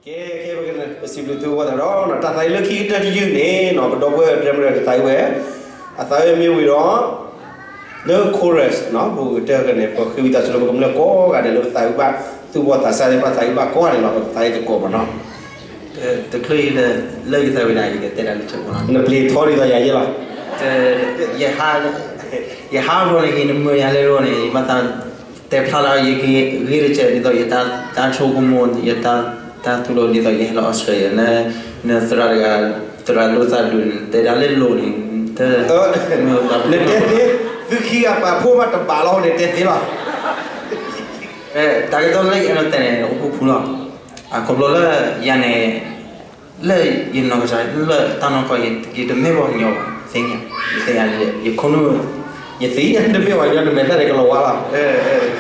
ကဲ ကဲ ပကစံးဘျုးသုဝဲသးဒီး တၢ်သးဝံၣ်လၢခံကတၢၢ်တယုၢ်န့ၣ်နီၤ ပဒီပုၢ်ဝဲၢ်တြဲမရၢကသးဝံၣ်ဝဲ အသးဝံၣ်မ့ၢ်ဝံၤဒီး လၢ chorus နီၤ ပကတၢၢ်ကန့ၣ် ပဃ့ဝံသးစူၤလၢပကမျၢၢ်ကိးဂၤဒဲးလၢပသးဝံၣ်ဘၣ် သူၣ်ဘီၣ်သးစၢ်သ့ၣ်တဖၣ်သးဝံၣ်ဘၣ်ကိးဂၤဒဲးနီၤ ပကသးဝံၣ်သကိးမးနီၤ တချုးလၢယသးဝံၣ်ဒၣ် ယကတဲတၢ်လၢဆၢဖိနီၤ နပျံၤထီဒ်သိးယၤယဲလီၤ ယဟါဘီန့ၣ် ယနမၢယၤလဲလိၤန့ၣ် ယဘၣ်သးတဲဖျါလၢယကဂ့ၤတစဲးဒ်သိးယတၢ်ဆိကမိၣ် ယတၢ်သူၣ်လိာ်ဒ်သိးယဟဲလၢ Australia န့ၣ် နသရၣ်တဂၤ သရၣ်ဒိၣ်သးဒူန့ၣ် တဲဒၣ်လၢလိၤန့ၣ် နတဲသ့ သုခံဂၤပာ်ဖှိၣ်ဘၣ်တဘၣ်လီၤန့ၣ် တဲသ့လီၤ တၢ်ကတိၤလၢယအဲၣ်ဒိးတဲန့ၣ် အိၣ်ဖှိၣ်ဖှိၣ်လီၤ. အခီဖျိလၢယၤန့ၣ် လၢယနီၢ်ကစၢ် လၢတၢ်နီၢ်ကီၢ် ယတမ့ၢ်ပှၤကညီဘၣ် သ့ၣ်ညါ ယသ့ၣ်ညါ ယခိၣ်နူာ် ယသ့ၣ်ညါတမ့ၢ်ပှၤကညီ နမဲာ်သၣ်န့ၣ်ကလီၤဝါလီၤ.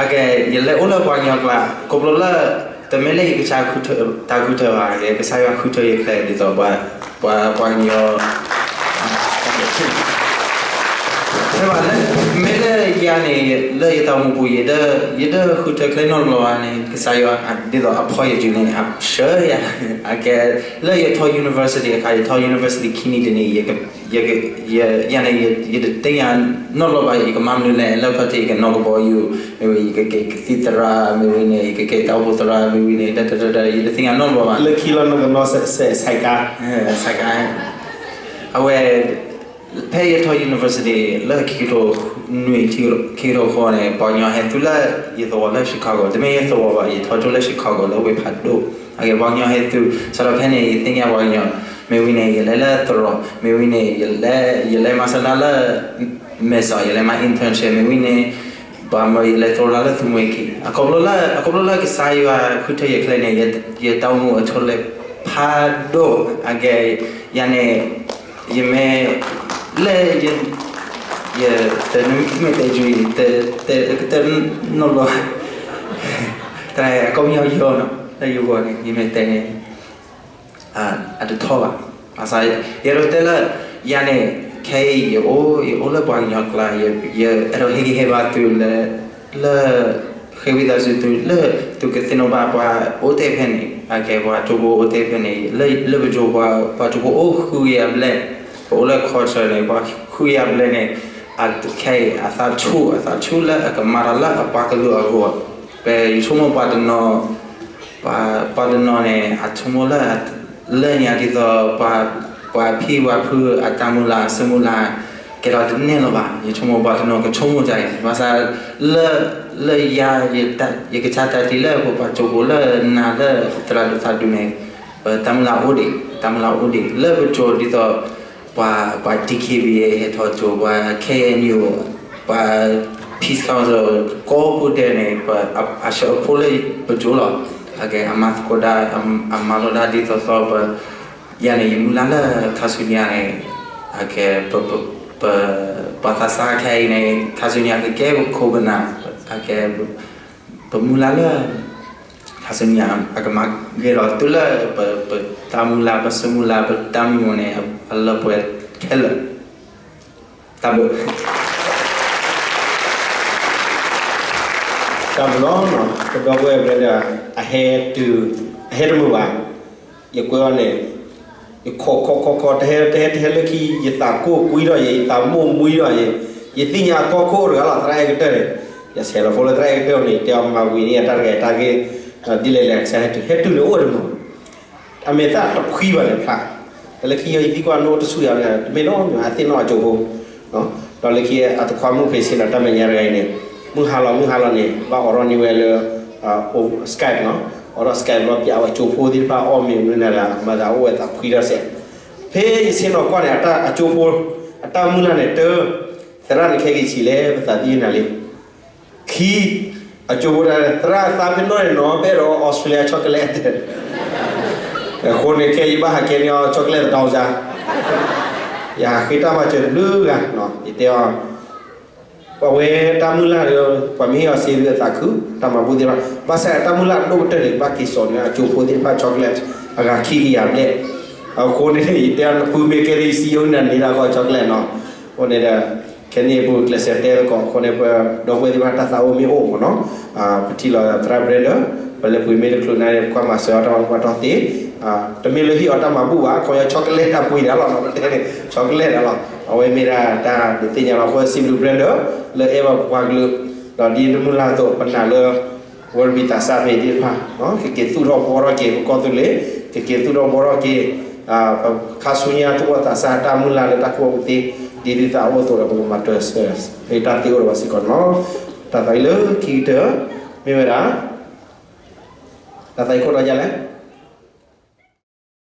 အကဲ ယလဲၤအိၣ်လၢပှၤကညီကျါ ခီဖျိလၢ တမ့ၢ်လၢယကစၢ်တၢ်ဃုထၢဘၣ် ကဲ ကစၢ်ယွၤဃုထၢယကျဲဒ်သိး ပှၤကညီ ဖဲဘၣ်လၢ မ့ၢ်လၢယၤန့ၣ် လၢယတၢ်အိၣ်မူပူၤ ယတဃုထၢကျဲနီတဘျီဘၣ်န့ၣ် ကစၢ်ယွၤ ဒ်သိးအဖီယစုန့ၣ် အဆှၢယၤ အကဲ လၢယထီၣ် university အခါ ယထီၣ် university ခံနံၣ်တနံၣ် ယၤန့ၣ် ယတသ့ၣ်ညါနီတဘျီဘၣ် ယကမၤမနုၤလဲၣ် လၢခီၣ်ထံး ယကနီၢ်ကဘီယူၤ မ့ၢ်ဝံၤ ယကကဲကသံၣ်သရၣ် မ့ၢ်ဝံၤန့ၣ် ယကကဲတၢ်အိၣ်ဖှိၣ်သရၣ် မ့ၢ်ဝံၤန့ၣ် တၢ်တၢ်တၢ်တၢ် ယတသ့ၣ်ညါနီတဘျီဘၣ် လၢခံလီၤနကနီၢ်စဲးကါ စဲးကါ အဝဲ ဖဲယထီၣ် university လၢခံကထိနွံ ခံကထိဃိန့ၣ် ပှၤကညီဟဲသူလၢယသဝီလၢ Chicago တမ့ၢ်ယသဝီဘၣ် ယထီၣ်ကၠိလၢ Chicago လၢဝ့ၢ်ဖးဒိၣ် အကဲ ပှၤကညီဟဲသူ စးထီၣ်ဖဲန့ၣ် ယသ့ၣ်ညါပှၤကညီ မ့ၢ်ဝံၤန့ၣ် ယလဲၤလၢသရိာ် မ့ၢ်ဝံၤန့ၣ် ယလဲၤ ယလဲၤမၤစၢၤတၢ်လၢ မဲၢ်စီၤ ယလဲၤမၤ internship မ့ၢ်ဝံၤန့ၣ် ပှၤမၢယလဲၤသရိာ်တၢ်လၢသုးမွှေခံ အခီဖျိလၢ အခီဖျိလၢကစၢ်ယွၤဃုထၢယကျဲန့ၣ် ယတၢ်အိၣ်မူအဆိလၢဖးဒိၣ် အကဲ ယၤန့ၣ် ယမ့ၢ် လၢ ယ တမ့ၢ်တဲယုၢ် တနီၤလီၤ တၢ်အကီပညီယီၤနီၤ လၢယဂီၢ်န့ၣ် ယမ့ၢ်တဲန့ၣ် အတထီဘၣ် ဘၣ်ဆၣ် ယအဲၣ်ဒိးတဲလၢ ယၤန့ၣ် ခဲအံၤ ယအိၣ် ယအိၣ်လၢပှၤကညီကျါ ယအဲၣ်ဒိးဟ့ၣ်ဂံၢ်ဟ့ၣ်ဘါသုလၢ လၢ ဃ့ဝံသးစူၤသုလၢ သုကသ့ၣ်နီၣ်ဘၣ်ပှၤအိၣ်တ့ၢ်ဖဲန့ၣ် အကဲပှၤကၠိဖိအိၣ်တ့ၢ်ဖဲန့ၣ် လၢပကၠိပှၤ ပှၤကၠိဖိအိၣ်ဃုကယၤဘျဲၣ် ပအိၣ်လၢ culture န့ၣ် ပှၤဃုကယၤဘျဲၣ်န့ၣ် အခဲအံၤ အသးဆူၣ် အသးဆူၣ်လၢအကမၤတၢ်လၢအပှၤကလုာ်အဂီၢ် ပယဆိကမိၣ်ပှၤတနီၤ ပှၤ ပှၤတနီၤန့ၣ် အဆိကမိၣ်လၢ လၢညါဒ်သိး ပှၤ ပှၤဖံပှၤဖုအတၢ်မုၢ်လၢ် အစုမုၢ်လၢ် ကဲထီၣ်တန့ၢ်လၢၤဘၣ် ယဆိကမိၣ်ပှၤတနီၤကဆိကမိၣ်ဒ်အံၤ ဘၣ်ဆၣ် လၢ လၢယၤ ယကစၢ်တၢ်တံၤလၢပပှၤကၠိဖိလၢနၤလၢ သရၣ်ဒိၣ်သးဒူန့ၣ် ပတၢ်မုၢ်လၢ်အိၣ်ဒံး တၢ်မုၢ်လၢ်အိၣ်ဒံး လၢပကၠိဒ်သိး ပှၤ ပှၤ DKBA ဟဲထီၣ်ကၠိ ပှၤ KNU ပှၤ Peace Council ကိးပူၤဒဲးန့ၣ် ပှၤ အဆၢအဖိလၢပကၠိလီၤ အကဲ အမၤသကိးတၢ် အမၤလိတၢ်ဒ်သိးသိး ပ ယၤန့ၣ် ယမုၢ်လၢ်လၢခါဆူညါန့ၣ် အကဲ ပ ပ ပှၤသးစၢ်ခဲအံၤန့ၣ် ခါဆူညါကကဲပခိၣ်ပနၢ် အကဲ ပမုၢ်လၢ်လၢ ခါဆူညါ အကမၤဂ့ၤလီၤတုၤလၢ ပ ပတၢ်မုၢ်လၢ် ပစုမုၢ်လၢ် ပတၢ်မုၢ်မုၢ်န့ၣ် အလၢပှဲၤခဲလၢာ် တၢ်ဘျုး တၢ်ဘျုးလီၤ ပဒီပုၢ်ဝဲၢ် brother အဟဲတုၤ အဟဲတမုာ်ဘၣ် ယကွဲးအီၤန့ၣ် ယခိးခိးခိးခိး တဟဲ တဟဲ တဟဲလၢခံ ယသးကိၢ်ကွံထီၣ်ယဲ ယသးမိၢ်မှံထီၣ်ယဲ ယသ့ၣ်ညါကီၢ်ခိၣ်တဂၤလီၤ သရၣ်အဲကတၢၢ်န့ၣ် ယဆဲးလီၤဖိလၢသရၣ်အဲကတၢၢ်န့ၣ် တဲအီၤမၤဝံၤန့ၣ် အတၢ်တဂၤတၢ်ဂ့ၢ် ဒ်လဲၣ်လဲၣ် ကစၢ်ဟဲတုၤ ဟဲတုၤန့ၣ်အိၣ်ဝဲတမုာ် အမဲာ်သၣ်တဖှံဘၣ်န့ၣ်ဖျါ တၢ်လၢခံယသံကွၢ်နအိၣ်တဆူၣ်ယၤန့ၣ် တမ့ၢ်နီတမံၤ အသ့ၣ်နီၣ်အကၠိဖိ ဒီးလၢခံအတခွါမုၣ်ဖံးဆ့ၣ်နီၤ တၢ်မဲာ်ညါတဂၤအံၤန့ၣ် မုၢ်ဟါလီၤမုၢ်ဟါလီၤန့ၣ် ဘၣ်အိးထီၣ်န့ၢ်ဝဲလၢ Skype နီၤ အိးထီၣ် Skype ဘျီပျးဝဲကၠိဖိသ့ၣ်တဖၣ်အီၣ်မ့ၤမနုၤန့ၣ်ဒီး မၤသးအိၣ်ဝဲသးဖှံထီၣ်စဲး ဖဲယဆ့ၣ်နီၤကွၢ်န့ၣ် အတၢ်အကၠိဖိ အတၢ်မုၢ်လၢ်န့ၣ် တၢ သရၣ်န့ၣ်ခဲက့ၤဆံးလဲၣ် ပသးသံနၤလံ ခံ အကၠိဖိတၢ် သရၣ်သးပ့ၤနီၣ်န့ၣ်နီၤ ပအဲၣ်ဒိး Australia chocolate အဃိန့ၣ် ခဲအံၤဘၣ်ဟးကဲန့ၢ်အီၤ chocolate တဒီစါ ယဟးဃ့တၢ်မၤစၢၤတဘျုးဂၤ ယတဲအီၤ ပဝဲတၢ်မုၢ်လၢ်ဒီး ပှၤမ့ၢ်ဟ့ၣ်အီၤစ့ဒုးအသးခု တၢ်မၤဘူၣ်သ့ၣ်တဖၣ် ဘၣ်ဆၣ်တၢ်မုၢ်လၢ်ဒိၣ်ကတၢၢ်န့ၣ် ဘၣ်က့ၤစိာ်န့ၢ်အကၠိဖိသ့ၣ်တဖၣ် chocolate အဂၤခံကယၤဘျဲၣ် အဃိန့ၣ် ယတဲအီၤ နပုၢ်မ့ၢ်ကဲဒီး ယစံယိၤနၤန့ၢ်တၢ်ဂီၤ chocolate နီၤ အဃိန့ၣ်ဒီး ခဲန့ၣ်ပကျဲးစၢးတဲသကိး အဃိန့ၣ် ပဒီပုၢ်ဝဲၢ်သ့ၣ်တဖၣ်တၢ်သးအိၣ်မ့ၢ်အိၣ်မ့ၢ်နီၤ ပထံၣ်လီၤသရၣ် brother ပလဲၤပှ့ၤမ့ၢ်တချုးန့ၣ် ပကွၢ်မၤစၢၤအီၤတၢ်မၤဘူၣ်ဘၣ်ထီၣ်သ့, တမ့ၢ်လၢဟ့ၣ်အီၤတၢ်မၤဘူၣ်ဘၣ်, ခီညီ chocolate တၢ်ပှ့ၤဒၣ်လီၤ, ပတဲန့ၣ် chocolate ဒၣ်လီၤ. အဝဲမ့ၢ်ဒၣ်တၢ်ဒုးသ့ၣ်ညါလီၤ. အဃိ စံးဘျုး Brenda လၢအဲၣ်ဘၣ်ပပှၤကလုာ်, ဒီးဒ်တမုၢ်လၢ်အသိး ပနာ်လၢ ဝဲရမံသးစၢ်ဖဲအံၤသ့ၣ်တဖၣ် ကက့ၤသူၣ်ထီၣ်ဘှီထီၣ်က့ၤ ပကီၢ်သူလ့ၤ, ကက့ၤသူၣ်ထီၣ်ဘှီထီၣ်က့ၤ ပခါဆူညါသူၣ်ဘီၣ်သးစၢ်တၢ်မုၢ်လၢ်လၢတၢ်ကူၣ်ဘၣ်ကူၣ်သ့ ဒ်သုသးအိၣ်အသိးဒီး ပကမၤတၢ်ဆၢ မ့ၢ်တၢ်သ့အိၣ်ဒီးပှၤစ့ၢ်ကီးန့ၣ်လီၤ. တၢ်သးဝံၣ်လၢခံကတၢၢ် မ့ၢ်ဝဲဒၣ် တၢ်သးဝံၣ်ခိၣ်တီယါလဲၣ်.